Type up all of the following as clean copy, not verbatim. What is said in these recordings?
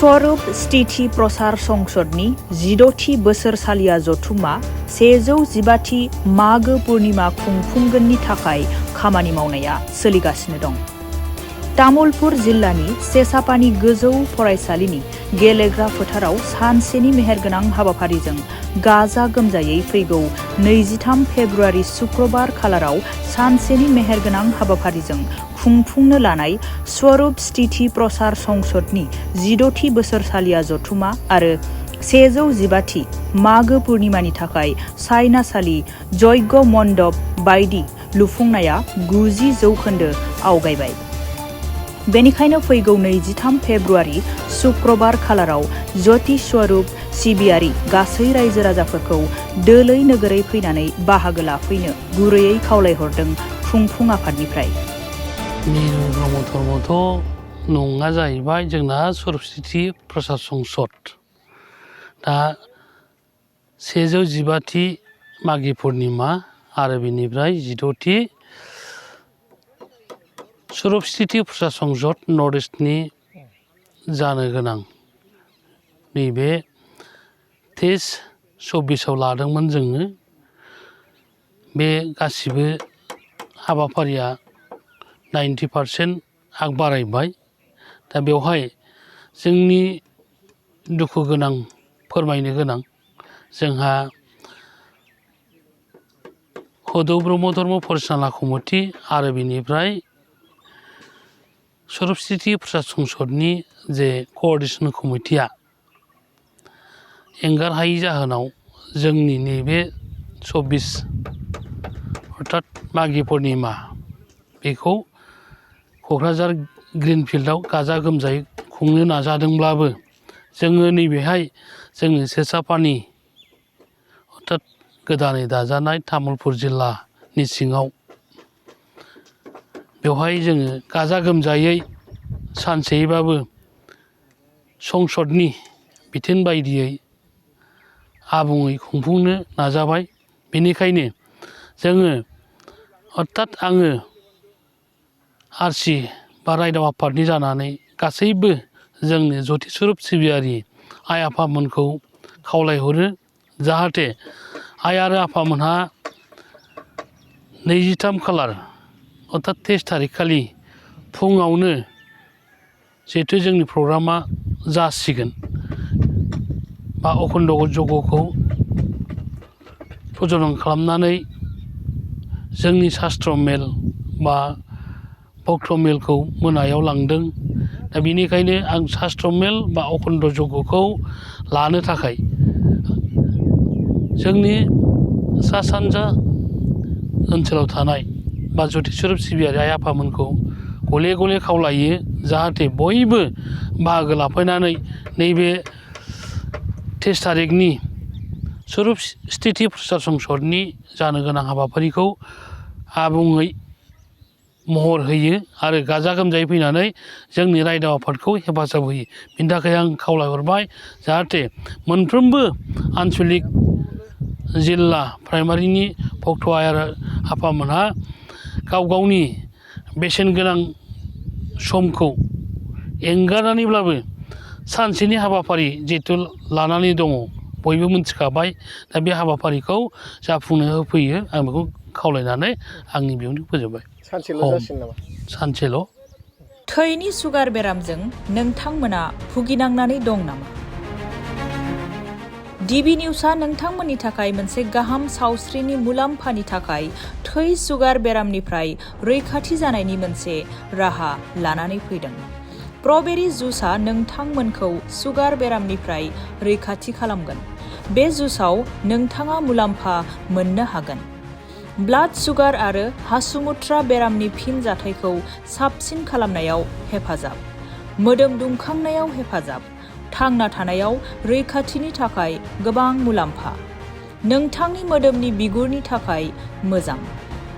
स्वरूप स्थिति प्रसार संसदनि 16थि बोसोरसालिया जथुमा 115थि मागो पूर्णिमा खुंफुंगोननि थाखाय खामानि मावनाया सोलिगासिनो दं। तामुलपुर जिल्लानि सेसापानी गोजौ फरायसालिनि गेलेग्रा फोथाराव सानसेनि मेहेरगोनां हाबाफारिजों गाजा गोमजायै फैगौ 23 फेब्रुआरि शुक्रबार खालाराव सानसेनि मेहेरगोनां हाबाफारिजों खुंफुंनो लानाय स्वरूप स्थिति प्रसार संसदनि 16थि बोसोरसालिया जथुमा आरो 115थि मागो पूर्णिमानि थाखाय सायनासालि यज्ञ मण्डप बायदि लुफुंनाया 90% आवगायबाय। बेनिखायनो फैगौ 23 फेब्रुआरि शुक्रबार खालाराव ज्योति स्वरूप सिबियारि गासै रायजो राजाफोरखौ दोलै नोगोरै फैनानै बाहागो लाफैनो गुरैयै खावलायहरदों खुंफुं आफादनिफ्राय। मिरु ब्रह्म धर्मथ' नङा जाहैबाय जोंना स्वरूप स्थिति प्रसार संसद। दा 115थि मागि पुर्णिमा आरो बेनिफ्राय 16थि स्वरूप स्थिति प्रसार संसद नर्थ इस्टनि जानो गोनां नैबे 23-24 लादोंमोन जोङो। बे गासिबो हाबाफारिया 90% आग बारायबाय। दा बेवहाय जोंनि दुखु गोनां फोरमायनो गोनां जोंहा हुदु ब्रह्म धर्म परिचालना कमिटि आरो बेनिफ्राय स्वरूप स्थिति प्रसार संसदनि जे कोअर्डिनेशन कमिटिया एंगार हायि जाहोनाव जोंनि नैबे 24 अर्थात मागि पुर्णिमा बेखौ क'क्राझार ग्रीन फिल्डआव गाजा गोमजायै खुंनो नाजादोंब्लाबो जोङो नैबेहाय जोंनि सेसापानी अर्थात गोदानै दाजानाय तामुलपुर जिल्लानि सिङाव बेवहाय जोङो गाजा गोमजायै सानसेयैबाबो संसदनि बिथोन बायदियै आबुङै खुंफुंनो नाजाबाय। बेनिखायनो जोङो अर्थात आङो आरसि बा रायदाव आफादनि जानानै गासैबो जोंनि ज्योति स्वरूप सिबियारि आइ आफामोनखौ खावलायहरो जाहाथे आइ आरो आफामोनहा 23 खालार अर्थात 23 थारिख खालि फुङावनो जिहेथु जोंनि प्रग्रामा जासिगोन बा अखण्ड यज्ञखौ प्रज्वलन खालामनानै जोंनि शास्त्र मेल बा भक्त मेलखौ मोनायाव लांदों। दा बेनिखायनो आं शास्त्र मेल बा अखण्ड यज्ञखौ लानो थाखाय जोंनि सा सानजा ओनसोलाव थानाय बा ज्योति स्वरूप सिबियारि आइ आफामोनखौ गले गले खावलायो जाहाथे बयबो बाहागो लाफैनानै नैबे 23 थारिखनि स्वरूप स्थिति प्रसार संसदनि जानो गोनां हाबाफारिखौ आबुङै महर होयो आरो गाजा गोमजायै फैनानै जोंनि रायदाव आफादखौ हेफाजाब होयो। बिनि थाखाय आं खावलायहरबाय जाहाथे मोनफ्रोमबो आन्सलिक जिल्ला प्राइमारिनि भक्त आइ आरो आफामोनहा गाव गावनि बेसेन गोनां समखौ एंगारनानैब्लाबो सानसेनि हाबाफारि जिहेथु लानानै दङ बयबो मिथिखाबाय। दा बे हाबाफारिखौ जाफुंनो होफैयो आं बेखौ खावलायनानै आंनि बिबुंथिखौ फोजोबबाय। सानसेल' जासिगोन नामा? सानसेल'। थैनि सुगार बेरामजों नोंथांमोना भुगिनांनानै दं नामा? DB निउसआ नोंथांमोननि थाखाय मोनसे गाहाम सावस्रिनि मुलाम्फानि थाखाय थै सुगार बेरामनिफ्राय रैखाथि जानायनि मोनसे राहा लानानै फैदों। प्रबेरी जुसआ नोंथांमोनखौ सुगार बेरामनिफ्राय रैखाथि खालामगोन। बे जुसआव नोंथाङा मुलाम्फा मोननो हागोन। ब्लाड सुगार आरो हासुमुत्रा बेरामनि फिनजाथायखौ साबसिन खालामनायाव हेफाजाब, मोदोम दुंखांनायाव हेफाजाब, थांना थानायाव रैखाथिनि थाखाय गोबां मुलाम्फा, नोंथांनि मोदोमनि बिगुरनि थाखाय मोजां,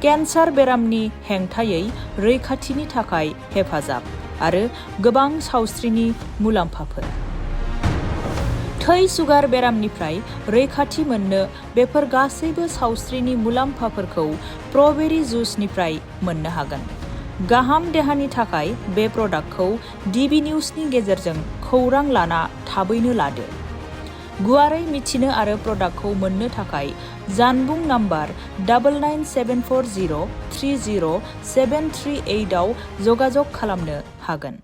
केन्सार बेरामनि हेंथायै रैखाथिनि थाखाय हेफाजाब आरो गोबां सावस्रिनि मुलाम्फाफोर। थै सुगार बेरामनिफ्राय रैखाथि मोननो बेफोर गासैबो सावस्रिनि मुलाम्फाफोरखौ प्रबेरी जुसनिफ्राय मोननो हागोन। गाहाम देहानि थाखाय बे प्रडाक्टखौ DB निउसनि गेजेरजों खौरां लाना थाबैनो लादो। गुवारै मिथिनो आरो प्रडाक्टखौ मोननो थाखाय जानबुं नाम्बार 99740307338 आव जगाजग खालामनो हागोन।